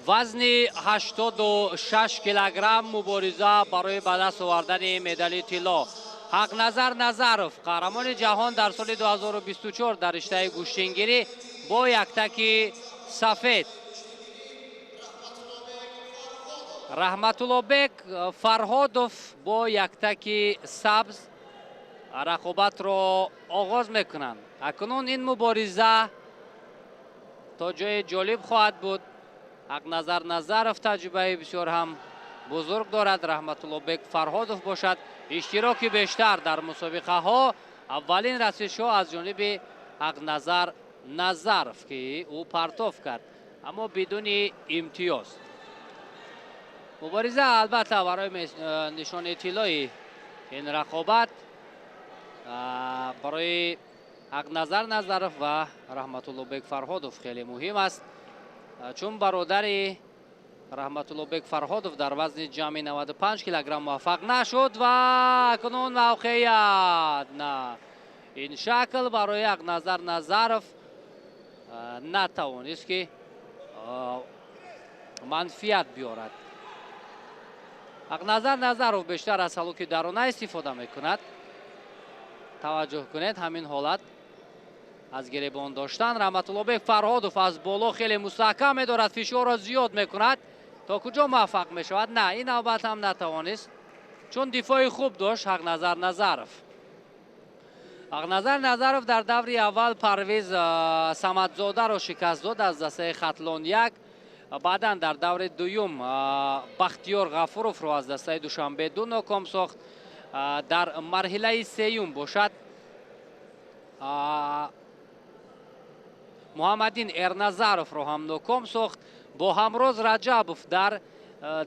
Вазни 86 килограмм мубориза барои ба даст овардани медали тилло. Ҳақназар Назаров, қаҳрамони ҷаҳон дар соли 2024 дар риштаи гӯштингирӣ бо яктаки сафед. Раҳматуллобек Фарҳодов бо яктаки сабз рақобатро оғоз мекунанд. Акнун ин мубориза то ҷои ҷолиб хоҳад буд. Ҳақназар Назаров таҷрибаи бисёр ҳам бузург дорад. Раҳматуллобек Фарҳодов бошад иштироки бештар дар мусобиқаҳо. Аввалин расишҳо аз ҷониби Ҳақназар Назаров, ки ӯ партоф кард, аммо бидуни имтиёз. Мубориза албатта барои нишони тиллои ин рақобат барои Ҳақназар Назаров ва Раҳматуллобек Фарҳодов хеле муҳим аст, чун бародари Раҳматуллобек Фарҳодов дар вазни ҷамъи 95 килограмм муваффақ нашуд ва акнун мавқеият на ин шакл барои Ҳақназар Назаров натавонист, ки манфиат биёрад. Ҳақназар Назаров бештар аз ҳалуки дарона истифода мекунад. Таваҷҷӯҳ кунед, ҳамин ҳолат аз гиребон доштан. Раҳматуллобек Фарҳодов аз боло хеле мустаҳкам медорад, фишорро зиёд мекунад. То куҷо муваффақ мешавад? На, ин навбат ҳам натавонист, чун дифои хуб дошт Ҳақназар Назаров. Ҳақназар Назаров дар даври аввал Парвиз Самадзодаро шикаст дод аз дастаи Хатлон 1. Баъдан дар даври дуюм Бахтиёр Ғафуровро аз дастаи Душанбе 2 ноком сохт. Дар марҳилаи сеюм бошад Муҳаммаддин Эрназаровро ҳам ноком сохт. Бо Ҳамроз Раҷабов дар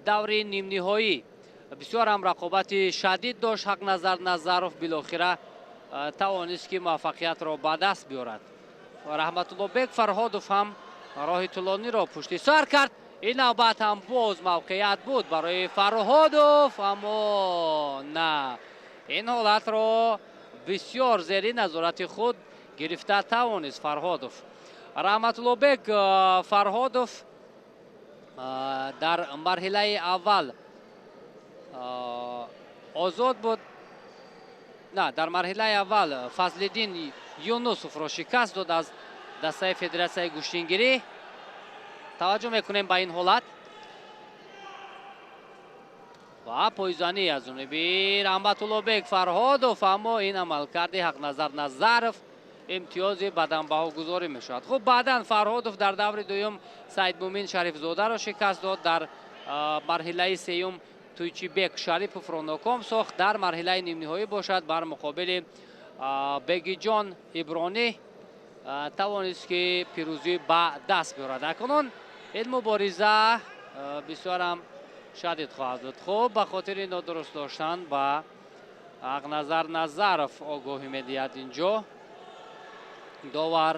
даври нимниҳоӣ бисёр ҳам рақобати шадид дошт. Ҳақназар Назаров билохира тавонист, ки муваффақиятро ба даст биёрад. Раҳматуллобек Фарҳодов ҳам роҳи тӯлониро пушти сар кард. Ин навбат ҳам боз мавқеият буд барои Фарҳодов, аммо на, ин ҳолатро бисёр зери назорати худ гирифта тавонист Фарҳодов. Раҳматуллобек Фарҳодов дар марҳилаи аввал озод буд. На, дар марҳилаи аввал Фазлиддин Юнусовро шикаст дод аз дастаи федератсияи гӯштингирӣ. Таваҷҷӯҳ мекунем ба ин ҳолат ва пойзанӣ аз ҷониби Раҳматуллобек Фарҳодов, аммо ин амалкарди Ҳақназар Назаров имтиёзи баданбаҳогузорӣ мешавад. Хуб, баъдан Фарҳодов дар даври дуюм Саидмумин Шарифзодаро шикаст дод. Дар марҳилаи сеюм Туйчибек Шариповро ноком сохт. Дар марҳилаи нимниҳоӣ бошад бар муқобили Бегиҷон Ибронӣ тавонист, ки пирӯзӣ ба даст биёрад. Акнун ин мубориза бисёрам шадид хоҳад буд. Хуб, ба хотири нодуруст доштан ба Ҳақназар Назаров огоҳӣ медиҳад инҷо довар.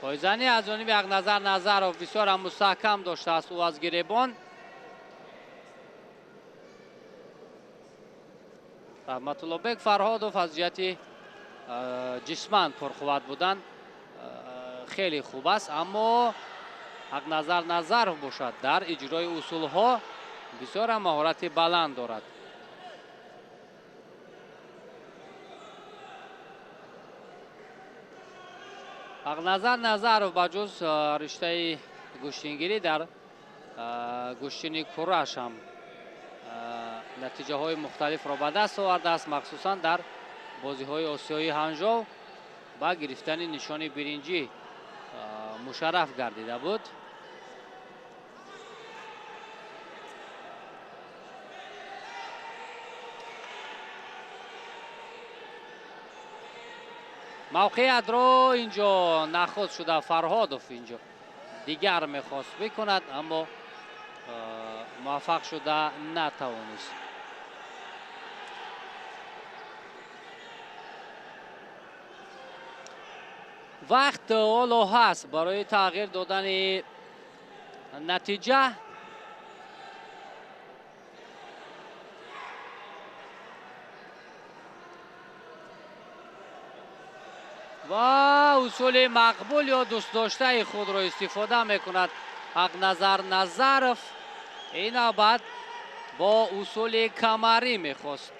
Пойзанӣ аз ҷониби Ҳақназар Назаров бисёр ҳам мустаҳкам доштааст ӯ аз гиребон. Раҳматуллобек Фарҳодов аз ҷиҳати ҷисман пурқувват будан хеле хуб аст, аммо Ҳақназар Назаров бошад дар иҷрои усулҳо бисёр ҳам маҳорати баланд дорад. Ҳақназар Назаров ба ҷуз риштаи гӯштингирӣ дар гӯштини кураш ҳам натиҷаҳои мухталифро ба даст овардааст, махсусан дар бозиҳои осиёии Ҳанжоу ба гирифтани нишони биринҷӣ мушарраф гардида буд. Мавқеиятро инҷо нахуст шуда Фарҳодов инҷо дигар мехост бикунад, аммо муваффақ шуда натавонист. Вақт ҳоло ҳаст барои тағйир додани натиҷа. Ва усули мақбул ё дӯстдоштаи худро истифода мекунад Ҳақназар Назаров. Ин навбат бо усули камарӣ мехост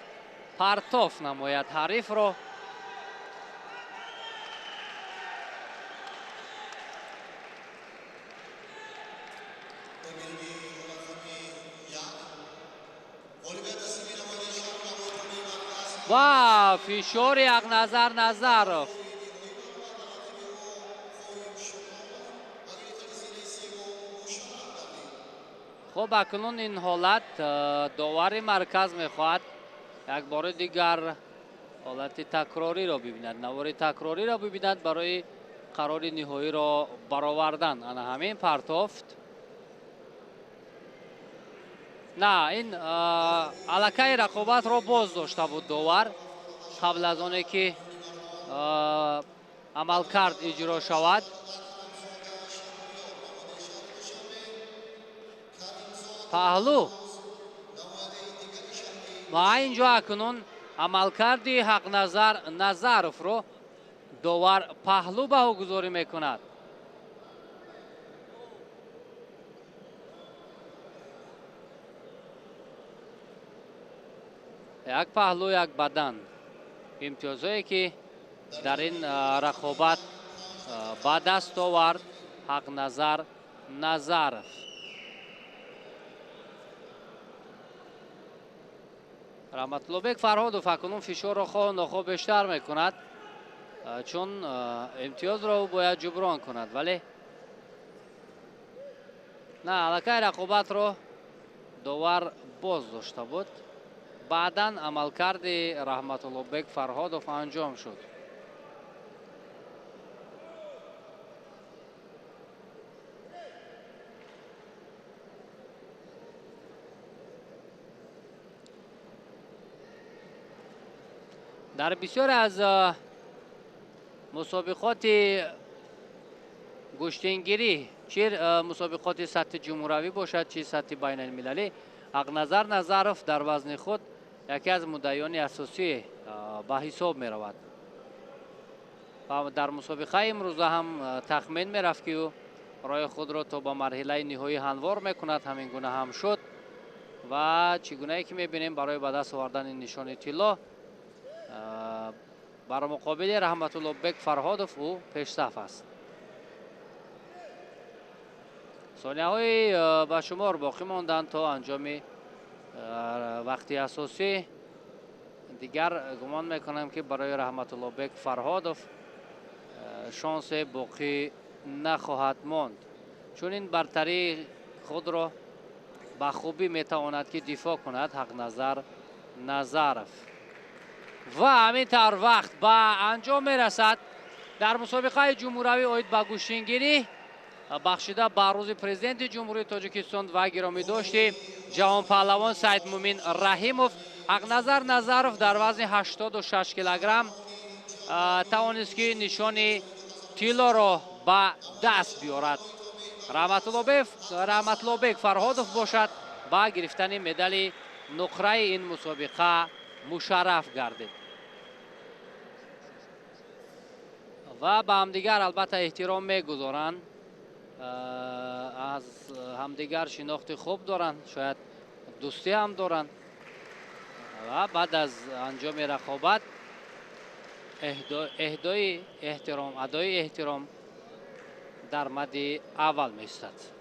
партоф намояд ҳарифро. Ва фишори Ҳақназар Назаров. Хуб, акнун ин ҳолат довари марказ мехоҳад як бори дигар ҳолати такрориро бибинад, навори такрориро бибинад барои қарори ниҳоиро баровардан. Ана ҳамин партофт. На, ин аллакай рақобатро боз дошта буд довар қабл аз оне ки амалкард иҷро шавад. Паҳлу. Ва инҷо акнун амалкарди Ҳақназар Назаровро довар паҳлу баҳогузорӣ мекунад. Як паҳлу, як бадан. Имтиёзҳое ки дар ин рақобат ба даст овард Ҳақназар Назаров. Раҳматуллобек Фарҳодов акнун фишорро хоҳу нохоҳ бештар мекунад, чун имтиёзро ӯ бояд ҷуброн кунад, вале на, аллакай рақобатро довар боз дошта буд. Баъдан амалкарди Раҳматуллобек Фарҳодов анҷом шуд. Дар бисёре аз мусобиқоти гӯштингирӣ, чи мусобиқоти сатҳи ҷумҳуравӣ бошад, чи сатҳи байналмилалӣ, Ҳақназар Назаров дар вазни худ яке аз муддаиёни асосӣ ба ҳисоб меравад. Ва дар мусобиқаи имрӯза ҳам тахмин мерафт, ки ӯ роҳи худро то ба марҳилаи ниҳоӣ ҳамвор мекунад. Ҳамин гуна ҳам шуд ва чӣ гунае ки мебинем, барои ба даст овардани нишони тилло бар муқобили Раҳматуллобек Фарҳодов ӯ пешсаф аст. Сонияҳои ба шумор боқӣ монданд то анҷоми вақти асосӣ. Дигар гумон мекунам, ки барои Раҳматуллобек Фарҳодов шонсе боқӣ нахоҳад монд, чун ин бартарии худро ба хубӣ метавонад ки дифоъ кунад Ҳақназар Назаров. Ва ҳамин тавр вақт ба анҷом мерасад. Дар мусобиқаи ҷумҳуравӣ оид ба гӯштингирӣ бахшида ба рӯзи президенти Ҷумҳурии Тоҷикистон ва гиромидошти ҷаҳонпаҳлавон Саидмумин Раҳимов, Ҳақназар Назаров дар вазни 86 килограмм тавонист ки нишони тиллоро ба даст биёрад. Раҳматуллобек Фарҳодов бошад ба гирифтани медали нуқраи ин мусобиқа мушарраф гардид. Ва ба ҳамдигар албатта эҳтиром мегузоранд, аз ҳамдигар шинохти хуб доранд, шояд дӯстӣ ҳам доранд. Ва баъд аз анҷоми рақобат эҳдои эҳтиром, адои эҳтиром дар мадди аввал меистад.